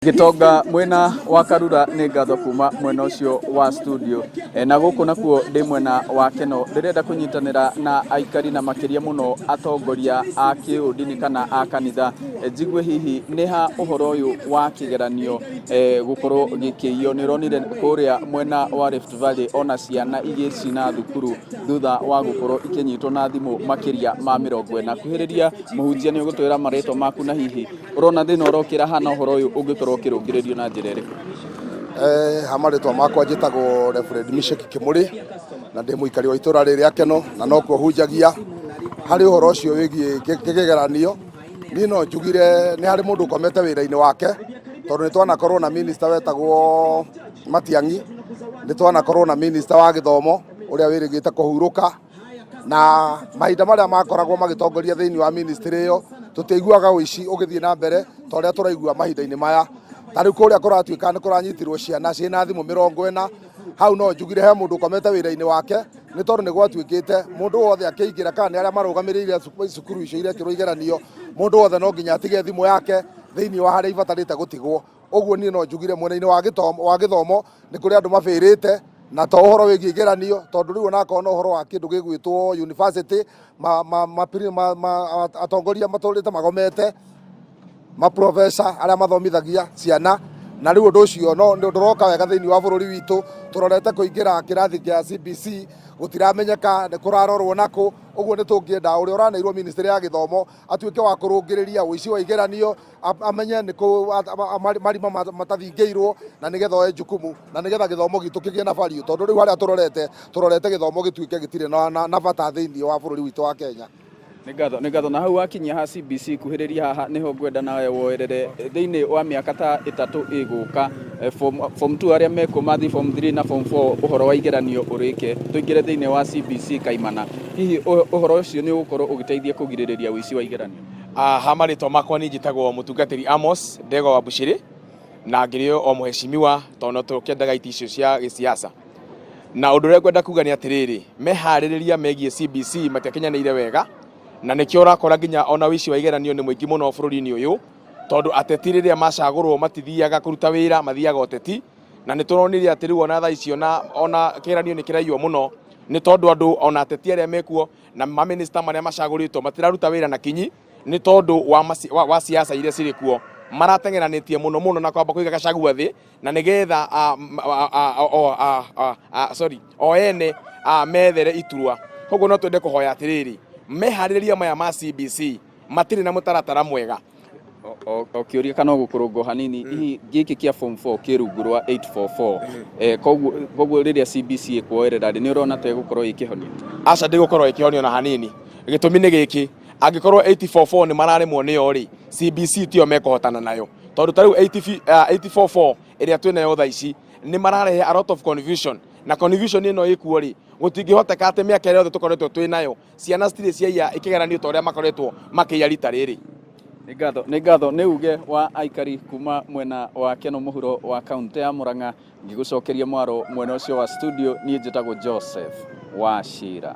Gĩtonga mwena wa Karura, nĩ ngatho kuma mwena ũcio wa studio. Na gũkũ nakuo ndĩ mwena wa Keno, ndĩrenda kũnyitanĩra na aikari na makĩria mũno atongoria a kĩũndini kana a kanitha. Njigue hihi nĩ ha ũhoro ũyũ wa kĩgeranio gũkorwo gĩkĩiywo. Nĩ ũronire kũrĩa mwena wa Rift Valley ona ciana igĩcina thukuru thutha wa gũkorwo ikĩnyitwo na thimũ makĩria ma 40. Kuhĩrĩria mũhunjia, nĩ ũgũtwĩra marĩtwa maku na hihi ũrona thĩna ũrokĩra hana ũhoro ũyũ ũngĩkorwo ũkĩrũngĩrĩrio na njĩra ĩrĩkũ? Ha marĩtwa makwa njĩtagwo Reverend Mishek Kimuri na ndĩ mũikari wa itũra rĩrĩ rĩa Keno na nokuo hunjagia. Harĩ ũhoro ũcio wĩgiĩ kĩgeranio, niĩ no njugire nĩ harĩ mũndũ ũkomete wĩra-inĩ wake, tondũ nĩ twanakorwo na minister wetagwo Matiang'i, nĩ twanakorwo na minister wa gĩthomo ũrĩa wĩrĩgĩte kũhurũka, na mahinda marĩa makoragwo magĩtongoria thĩinĩ wa ministry ĩyo tũtiaiguaga ũici ũgĩthiĩ na mbere ta ũrĩa tũraigua mahinda-inĩ maya. Ta rĩu kũrĩa kũratuĩka nĩ kũranyitirwo ciana ciĩna thimũ 40, hau no njugire he mũndũ ũkomete wĩra-inĩ wake, nĩ tondũ nĩ gwatuĩkĩte mũndũ wothe akĩingĩra kana nĩ arĩa marũgamĩrĩire cukuru icio irekĩrwo igeranio, mũndũ wothe no nginya atige thimũ yake thĩinĩ wa harĩa ibatarĩte gũtigwo. Ũguo niĩ no njugire mwena-inĩ wa gĩthomo nĩ kũrĩ andũ mabĩrĩte, na to ũhoro wĩgiĩ igeranio, tondũ rĩu onakorwo no ũhoro wa kĩndũ gĩgwĩtwo university, atongoria matũrĩte magomete, maprofesa arĩa mathomithagia ciana, na rĩu ũndũ ũcio no ndũroka wega thĩinĩ wa bũrũri witũ. Tũrorete kũingĩra kĩrathi kĩa CBC, gũtiramenyeka nĩ kũrarorwo nakũ. Ũguo nĩ tũngĩenda ũrĩa ũraneirwo ministry ya gĩthomo atuĩke wa kũrũngĩrĩria ũici wa igeranio, amenye nĩ kũ marima matathingĩirwo, na nĩgetha oe jukumu na nĩgetha gĩthomo gitũ kĩgĩe na value, tondũ rĩu harĩa tũrorete gĩthomo gĩtuĩke gĩtirĩ na bata thĩinĩ wa bũrũri witũ wa Kenya. Nĩ ngatho, nĩ ngatho. Na hau wakinyia ha CBC, kuhĩrĩria haha nĩho ngwenda nawe woerere. Thĩinĩ wa mĩaka ta 3 ĩgũka, form 2 arĩa mekuo mathiĩ form 3 na form 4, ũhoro wa igeranio ũrĩke, tũingĩre thĩinĩ wa CBC kaimana. Hihi ũhoro ũcio nĩ ũgũkorwo ũgĩteithia kũgirĩrĩria ũici wa igeranio? Ha marĩtwa makwa niĩ njĩtagwo mũtungatĩri Amos Ndegwa wa Mbucĩrĩ, na ngĩrĩ o mũheshimiwa tondũ no tũkĩendaga itĩ icio cia gĩsiasa. Na ũndũ ũrĩa ngwenda kuga nĩ atĩrĩrĩ, meharĩrĩria megiĩ CBC matiakinyanĩire wega, na nĩkĩo ũrakora nginya ona ũici wa igeranio nĩ mũingĩ mũno bũrũri-inĩ ũyũ, tondũ ateti rĩrĩa macagũrwo matithiaga kũruta wĩra, mathiaga ũteti. Na nĩ tũronire atĩ rĩu ona thaa ici ona kĩgeranio nĩ kĩraiywo mũno, nĩ tondũ andũ ona ateti arĩa mekuo na mamĩnĩsta marĩa macagũrĩtwo matiraruta wĩra na kinyi, nĩ tondũ wa siasa iria cirĩ kuo. Marateng'eranĩtie mũno mũno na kwamba kũiga Gachagua thĩ, na nĩgetha sorry, o ene methere iturwa. Koguo no twende kũhoya atĩrĩrĩ, meharĩrĩria maya ma CBC matirĩ na mũtaratara mwega. O kĩũria kana gũkũrũngwo hanini, hihi gĩkĩ kĩa form 4 kĩ rungu rwa 844? Koguo rĩrĩa CBC ĩkuoerera rĩ, nĩ ũrona ta ĩgũkorwo ĩkĩhonia? Aca, ndĩgũkorwo ĩkĩhonio na hanini. Gĩtũmi nĩ gĩkĩ, angĩkorwo 844 nĩ mararemwo nĩyo rĩ, CBC tiyo mekũhotana nayo, tondũ ta rĩu 844 ĩrĩa twĩnayo thaa ici nĩ mararehe a lot of confusion, na confusion ĩno ĩkuo rĩ, gũtingĩhoteka atĩ mĩaka ĩrĩa yothe tũkoretwo twĩ nayo ciana citirĩ ciaiya ikĩgeranio ta ũrĩa makoretwo makĩiya rita rĩrĩ. Nĩ ngatho, nĩ ngatho. Nĩ uge wa aikari kuma mwena wa Keno mũhuro wa kaunti ya Murang'a. Ngĩgũcokeria mwaro mwena ũcio wa studio, niĩ njĩtagwo Joseph Wachira.